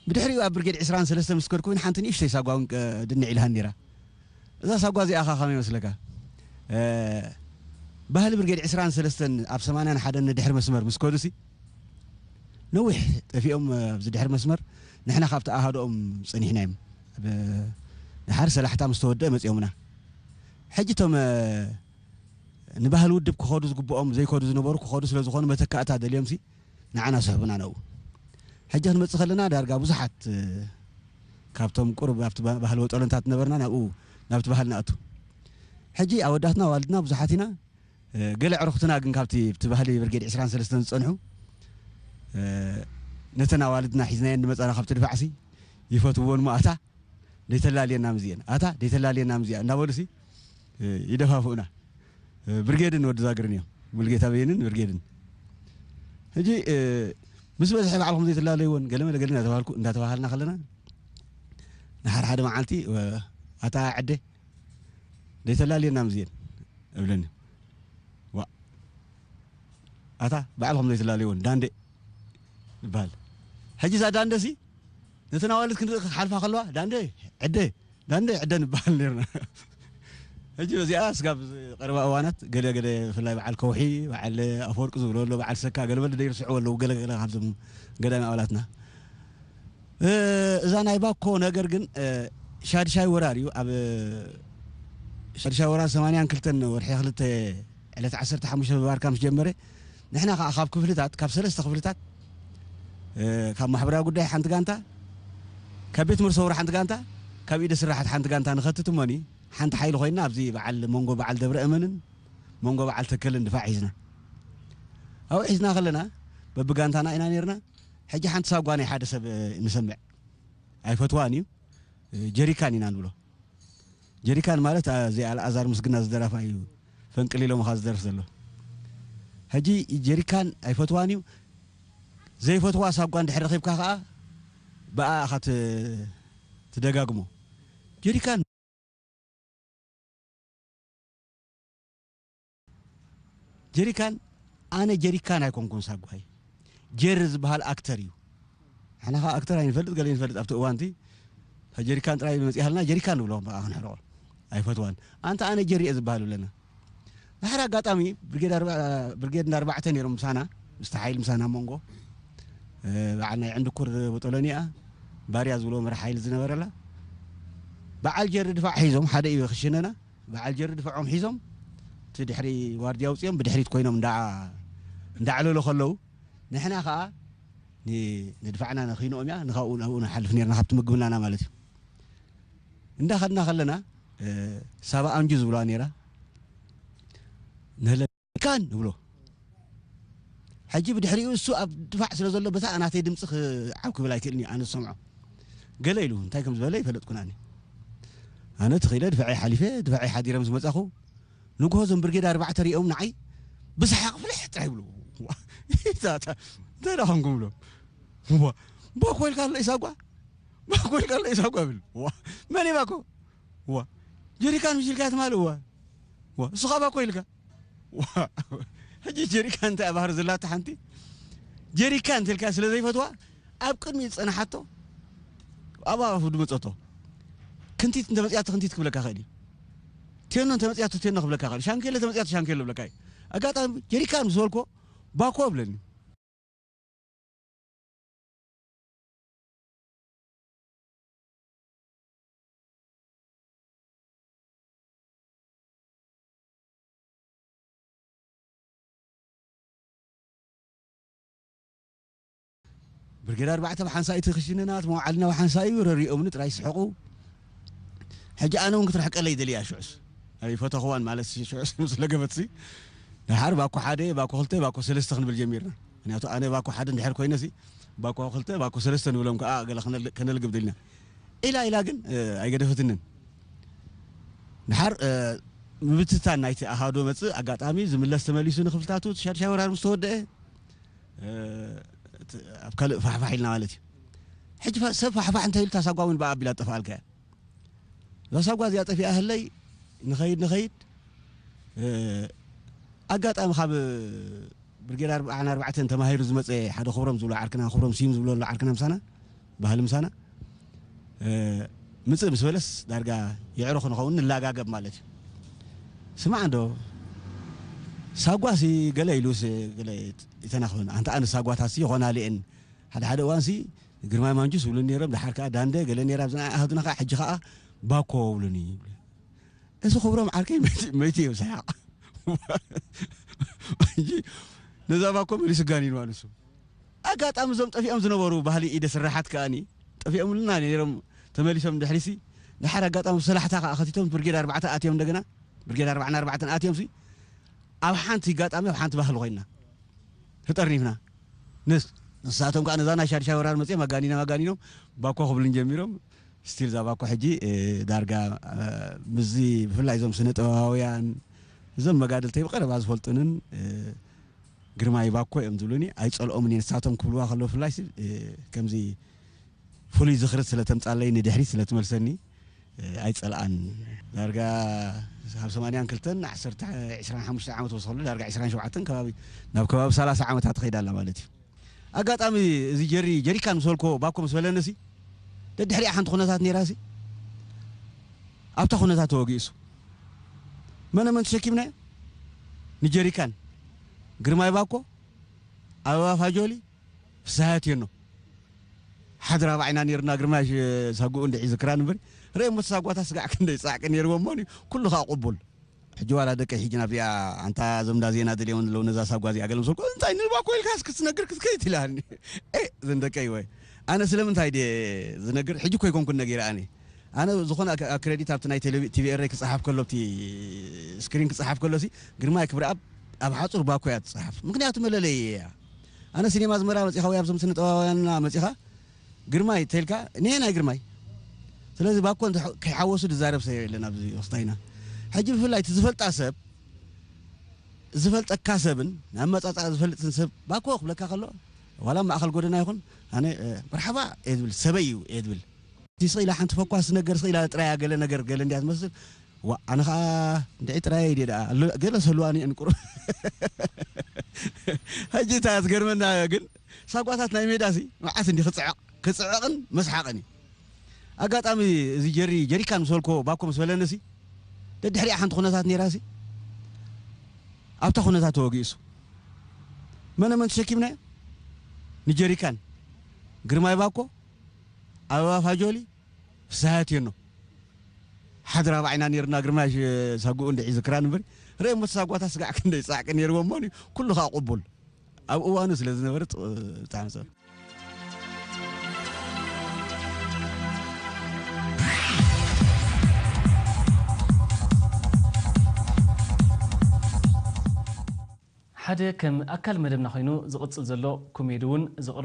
ብድሕሪኡ ኣብ ብርጌድ ዕስራን ሰለስተን ምስ ከድኩ እውን ሓንቲ ንእሽተይ ሳጓ እውን፣ እ፣ ድንዕ ኢልሃኒ ነይራ። እዛ ሳጓ እዚኣ ኸ ከመይ ይመስለካ? እ፣ ባህሊ ብርጌድ ዕስራን ሰለስተን ኣብ ሰማንያን ሓደን ንድሕሪ መስመር ምስ ከዱሲ፣ ነዊሕ ጠፊኦም፣ እ፣ ኣብዚ ድሕሪ መስመር ንሕና ካብቲ ኣሃዶኦም ጸኒሕና እዮም። ብ-፣ ድሓር ሰላሕታ ምስ ተወደአ መጺኦምና። ሕጂ እቶም፣ እ፣ ንባህሊ ውድብ ክኸዱ ዝግብኦም ዘይከዱ ዝነበሩ ክኸዱ ስለ ዝኾኑ መተካእታ ደልዮምሲ ንዓና ስሕቡና ነኡ። ሕጂ ክንመጽእ ከለና ዳርጋ ብዙሓት፣ እ፣ ካብቶም ቁሩብ ኣብቲ ባ-፣ ባህሊ ወጠሎ እንታትነበርና ናብኡ ናብቲ ባህሊ ንኣቱ። ሕጂ ኣወዳትና ኣዋልድና ብዙሓት ኢና። እ፣ ገለ ኣዕሩኽትና ግን ካብቲ ኣብቲ ባህሊ ብርጌድ ዕስራን ሰለስተን ዝጸንሑ፣ እ፣ ነተን ኣዋልድና ሒዝናየን ንመጻና ካብቲ ድፋዕሲ ይፈትውወን እሞ ኣታ ደይተላልየና ምዚኤን፣ ኣታ ደይተላልየና ምዚኣ እናበሉሲ፣ እ፣ ይደፋፍኡና። እ፣ ብርጌድን ወዲ ዛግርን እዮም። ሙሉጌታ በየንን ብርጌድን። ሕጂ፣ እ፣ ምስ በዝሐ ባዕልኹም ዘይትላለይዎን ገለ መለ ገለ እናተባሃልኩ-፣ እንዳተባሃልና ከለና፣ ንሓደ ሓደ መዓልቲ፣ እ፣ ኣታ ዕደ ደይተላልየና ምዚኤን እብለኒ። ዋ፣ ኣታ ባዕልኹም ዘይትላለይዎን ዳንዴ ይበሃል። ሕጂ እዛ ዳንደሲ ነተን ኣዋልድ ክንርኢ ክሓልፋ ከለዋ፣ "ዳንዴ፣ ዕደ፣ ዳንዴ፣ ዕደ" ንበሃል ነርና። ሕጂ በዚኣ ስጋብ ቀረባ እዋናት ገለ ገለ፣ ብፍላይ በዓል ከውሒ፣ በዓል ኣፈወርቂ ዝብሎ ኣሎ፣ በዓል ሰካ፣ ገለ መለ ደይርስዕዎ ኣለዉ፣ ገለ ገለ ካብዞም ገዳሚ ኣባላትና። እ፣ እዛ ናይ ባኮ ነገር ግን፣ እ፣ ሻድሻይ ወራር እዩ። ኣብ ሻድሻይ ወራር ሰማንያን ክልተን ወርሒ ክልተ ዕለት ዓሰርተ ሓሙሽተ ብባርካ ምስ ጀመረ፣ ንሕና ከኣ ካብ ክፍልታት፣ ካብ ሰለስተ ክፍልታት፣ እ፣ ካብ ማሕበራዊ ጉዳይ ሓንቲ ጋንታ፣ ካብ ቤት ምርሰ ወረ ሓንቲ ጋንታ፣ ካብ ኢደ ስራሓት ሓንቲ ጋንታ ንኸትት እሞኒ፣ ሓንቲ ሓይሊ ኮይንና ኣብዚ በዓል መንጎ በዓል ደብረ እመንን መንጎ በዓል ተከልን ድፋዕ ሒዝና። ኣብኡ ሒዝና ከለና በብጋንታና ኢና ነርና። ሕጂ ሓንቲ ሳጓ ናይ ሓደ ሰብ፣ እ፣ ንሰምዕ። ኣይፈትዋን እዩ። እ፣ ጀሪካን ኢና ንብሎ። ጀሪካን ማለት፣ አ፣ እዚ ኣልኣዛር ምስግና ዝደረፋ እዩ። ፈንቅል ኢሎምኻ ዝደርፍ ዘሎ። ሕጂ ጀሪካን ኣይፈትዋን እዩ። ዘይፈትዋ ሳጓ እንድሕር ረኺብካ ኸኣ ብኣ ኢኻ ት-፣ ትደጋግሞ። ጀሪካን፣ ጀሪካን፣ ኣነ ጀሪካን ኣይኮንኩን ሳጓይ። ጀሪ ዝበሃል ኣክተር እዩ። ንሕና ኸኣ ኣክተር ኣይንፈልጥ፣ ገለ ይንፈልጥ ኣብቲ እዋንቲ። ጀሪካን ጥራይ መጺሃልና፣ ጀሪካን ንብሎ በቃ ክንሕርቆ። ኣይፈትዋን። ኣንታ ኣነ ጀሪ እየ ዝበሃል ብለና። ድሕሪ ኣጋጣሚ ብርጌድ ኣርባ-፣ ብርጌድ እንዳ ኣርባዕተ ነይሮም ምሳና፣ ምስቲ ሓይሊ ምሳና መንጎ። እ፣ በዓል ናይ ዕንድኩር ቦጦሎኒኣ፣ ባርያ ዝብሎ መራሕ ሓይሊ ዝነበረላ። በዓል ጀሪ ድፋዕ ሒዞም፣ ሓደ እዩ ክሽነና። በዓል ጀሪ ድፋዖም ሒዞም፣ እቲ ድሕሪ ዋርድያ ኣውጺኦም ብድሕሪት ኮይኖም እንዳ-፣ እንዳዕለሉ ከለዉ፣ ንሕና ኸኣ ን-፣ ንድፋዕና ነኺንኦም እያ፣ ንኻብኡ ናብኡ ንሓልፍ ነርና፣ ካብቲ ምግብናና ማለት እዩ። እንዳኸድና ከለና፣ እ፣ ሳባ ኣንጁ ዝብልዋ ነይራ፣ ንህለ-፣ ካን ንብሎ። ሕጂ ብድሕሪኡ እሱ ኣብ ድፋዕ ስለ ዘሎ፣ በታ ናተይ ድምፂ ክዓብ ክብል ኣይክእልን እዩ፣ ኣነ ዝሰምዖ። ገለ ኢሉ እንታይ ከም ዝበለ ይፈለጥኩን ኣነ። ኣነ ተኺለ ድፋዐይ ሓሊፈ፣ ድፋዐይ ሓዲረ ምስ መጻኹ፣ ንግሆ እዞም ብርጌድ ኣርባዕተ ሪኦም ንዓይ ብሰሓቕ ፍልሕ ጥራይ ይብሉ። ዋ፣ እታ፣ እታ፣ እንታይ ደኣ ኾንኩም ብሎ። ዋ፣ ባኮ ኢልካ ኣሎ ኢሳጓ? ባኮ ኢልካ ኣሎ ኢሳጓ ብል። ዋ፣ መን እዩ ባኮ? ዋ፣ ጀሪካን ምሽ ኢልካ ትማል? ዋ፣ ዋ፣ እሱ ኸኣ ባኮ ኢልካ? ዋ፣ ሕጂ ጀሪካን እንታይ ባህሪ ዘላታ ሓንቲ? ጀሪካን እንተልካ ስለ ዘይፈትዋ፣ ኣብ ቅድሚ ዝጸናሓቶ፣ ኣብ ኣፉ ድመጸቶ። ክንቲት እንተመጽያቶ ክንቲት ክብለካ ይኽእል እዩ። ቴኖ እንተመጽያቶ ቴኖ ክብለካ ይኽእል። ሻንኬሎ እንተመጽያቶ ሻንኬሎ ክብለካ እዩ። ኣጋጣሚ ጀሪካን ምስ በልኮ፣ ባኮ እብለኒ። ብርጌድ ኣርባዕተ ብሓንሳእ እቲ ክሽንናት መውዓልና ብሓንሳእ እዩ፣ ረሪኦምኒ ጥራይ ይስሕቑ። ሕጂ ኣነ እውን ክትርሕቀለይ ደልያ ሽዑስ። ኣይፈተኽዋን ማለት ሲ-፣ ሽዑስ ምስ ለገበትሲ። ደሓር ባኮ ሓደ፣ ባኮ ክልተ፣ ባኮ ሰለስተ ክንብል ጀሚርና። ምክንያቱ ኣነ ባኮ ሓደ እንድሕር ኮይነሲ፣ ባኮ ክልተ፣ ባኮ ሰለስተ ንብሎም ከኣ ገለ ከነል-፣ ከነልግብ ደሊና። ኢላ ኢላ ግን፣ እ፣ ኣይገደፈትንን። ደሓር፣ እ፣ ምብትታን ናይቲ ኣሃዶ መጽእ ኣጋጣሚ ዝምለስ ተመሊሱ ንክፍልታቱ ሻድሻይ ወራር ምስ ተወደአ፣ እ፣ እቲ ኣብ ካልእ ፋሕፋሕ ኢልና ማለት እዩ። ሕጂ ፋ-፣ ሰብ ፋሕፋሕ እንተ ኢሉ እታ ሳጓ እውን ብኣ ኣቢላ ትጠፍኣልካ እያ። እዛ ሳጓ እዚኣ ጠፊኣ ህለይ ንኸይድ ንኸይድ፣ እ፣ ኣጋጣሚ ካብ ብርጌድ ኣርባዓን ኣርባዕተን ተማሂሩ ዝመጸ ሓደ ክብሮም ዝብሎ ዓርክና፣ ክብሮም ስዩም ዝብሎ ኣሎ ዓርክና ምሳና፣ ባህሊ ምሳና ምፅእ ምስ በለስ ዳርጋ የዕሩኽ ንኸውን ንላጋገብ ማለት እዩ። ስማዕ እንዶ ሳጓሲ ገለ ኢሉስ ገለ ይተናኽብን ኣንተ ኣነ ሳጓታሲ ይኾና ልኤን ሓደ ሓደ እዋንሲ ግርማይ ማንጁስ ይብሉኒ ነይሮም። ድሓር ከዓ ዳንደ ገለ ነይራ ብዝና ኣህድና ከዓ ሕጂ ከዓ ባኮ ይብሉኒ። እዚ ክብሮም ዓርከይ መይቲ እዮም ሰሓቕ። ሕጂ ነዛ ባኮ መሊሱ ጋኒንዋ ንሱ። ኣጋጣሚ እዞም ጠፊኦም ዝነበሩ ባህሊ ኢደ ስራሓት ከኣኒ ጠፊኦምልና ነይሮም። ተመሊሶም ድሕሪሲ ድሓር ኣጋጣሚ ሰላሕታ ከዓ ከቲቶም ብርጌድ ኣርባዕተ ኣትዮም እንደገና ብርጌድ ኣርባዕና ኣርባዕተን ኣትዮም ሲ ኣብ ሓንቲ ኣጋጣሚ ኣብ ሓንቲ ባህሊ ኮይና ተጠርኒፍና። ንስ ንሳቶም ከዓ ነዛ ናይ ሻድሻይ ወራር መፅኦም ኣጋኒኖም ኣጋኒኖም ባኮ ክብልን ጀሚሮም። ስቲል እዛ ባኮ ሕጂ እ፣ ዳርጋ እ፣ ምስዚ ብፍላይ እዞም ስነ ጥበባውያን እዞም መጋድልተይ ብቀረባ ዝፈልጡንን እ፣ ግርማይ ባኮ እዮም ዝብሉኒ። ኣይፀልኦምን እየ ንሳቶም ክብልዋ ከለዉ ብፍላይ ሲ እ፣ ከምዚ ፍሉይ ዝኽሪ ስለ ተምፃለይ ንድሕሪት ስለ ትመልሰኒ እ፣ ኣይፀልኣን። ዳርጋ ካብ ሰማንያን ክልተን ዓሰርተ ዕስራን ሓሙሽተ ዓመት ወሰኸሉ ዳርጋ ዕስራን ሸውዓተን ከባቢ ናብ ከባቢ ሰላሳ ዓመታት ትኸይድ ኣላ ማለት እዩ። ኣጋጣሚ እዚ ጀሪ ጀሪካን ምስ በልኮ ባኮ ምስ በለንሲ ደድሕሪኣ ሓንቲ ኩነታት ነይራሲ ኣብታ ኩነታት ተወጊእሱ መነ መን ተሸኪምናዮ ንጀሪካን ግርማይ ባኮ ኣበባ ፋጆሊ ፍስሃ ኣትየኖ ሓድራ ባዕና ነይርና ግርማይ ሳጉኡ እንድዒ ዝክራን እምበሪ ርእየ ሞት ሳጓታ ስጋዕ ክንደይ ፃዕቂ ነይርዎ እሞ ኩሉ ከዓ ቅቡል ሕጂ ዋላ ደቀይ ሕጂ ናብዚኣ ኣንታ እዞም እንዳ ዜና ደልዮም ኣለዉ ነዛ ሳጓ እዚኣ ገለ ምስ በልኩ እንታይ ንልባ ኮ ኢልካ እስኪ ትነግር ክትከይት ኢላኒ። እ እዘን ደቀይ ወይ ኣነ ስለምንታይ ድየ ዝነግር ሕጂ እኮ ኣይኮንኩን ነጊረ ኣነ ኣነ ዝኾነ ኣክ- ኣብ ክሬዲት ኣብቲ ናይ ቴሌቪ- ቲቪ ኤረይ ክፀሓፍ ከሎ ኣብቲ ስክሪን ክፀሓፍ ከሎ ሲ ግርማይ ክብረኣብ ኣብ ሓፁር ባኮ እያ ትፀሓፍ ምክንያቱ መለለይ እያ። ኣነ ሲኔማ ኣዝመራ መፂኻ ወይ ኣብዞም ስነ ጥበባውያንና መፂኻ ግርማይ ተልካ እኔ ናይ ግርማይ ስለዚ ባኮ እንተ ከይሓወሱ ዝዛረብ ሰብ የለን ኣብዚ ወስታይና ሕጂ ብፍላይ እቲ ዝፈልጣ ሰብ ዝፈልጠካ ሰብን ናብ መጻጻ ዝፈልጥን ሰብ ባኮ ክብለካ ከሎ ዋላ ማእኸል ጎደና ይኹን ኣነ እ፣ መርሓባ እየ ዝብል ሰበይ እዩ እየ ዝብል እቲ ስቕ ኢላ ሓንቲ ፈኳስ ነገር ስቕ ኢላ ጥራያ ገለ ነገር ገለ እንድያ ትመስል ዋ ኣነ ኸዓ እንድዒ ጥራየ ኢደ ደኣ ኣሎ ገለ ሰልዋኒ እንቁር ሕጂ እታ ዝገርመና ግን ሳጓታት ናይ ሜዳ ሲ መዓት እንዲ ክፅዕቕ ክፅዕቕን መስሓቕን እዩ ኣጋጣሚ እዚ ጀሪ ጀሪካን ምስ በልኮ ባኮ ምስ በለኒ ሲ ደድሕሪኣ ሓንቲ ኩነታት ነይራ ሲ ኣብታ ኩነታት ተወጊኡ ሱ መነ መን ተሸኪምናዮ ንጀሪካን ግርማይ ባኮ ኣበባ ፋጆሊ ፍስሃ ኣትየኖ ሓድራ ባዕና ነርና ግርማይ ሳጉኡ እንድዒ ዝክራን እምበሪ ርእየ ሞት ሳጓታ ስጋዕ ክንደይ ፃዕቂ ነይርዎ እሞ ኩሉ ከዓ ቅቡል ኣብ እዋኑ ስለ ዝነበረ ብጣዕሚ ፀር ሓደ ከም ኣካል መደብና ኮይኑ ዝቕጽል ዘሎ ኮሜዲ እውን ዝቕርብ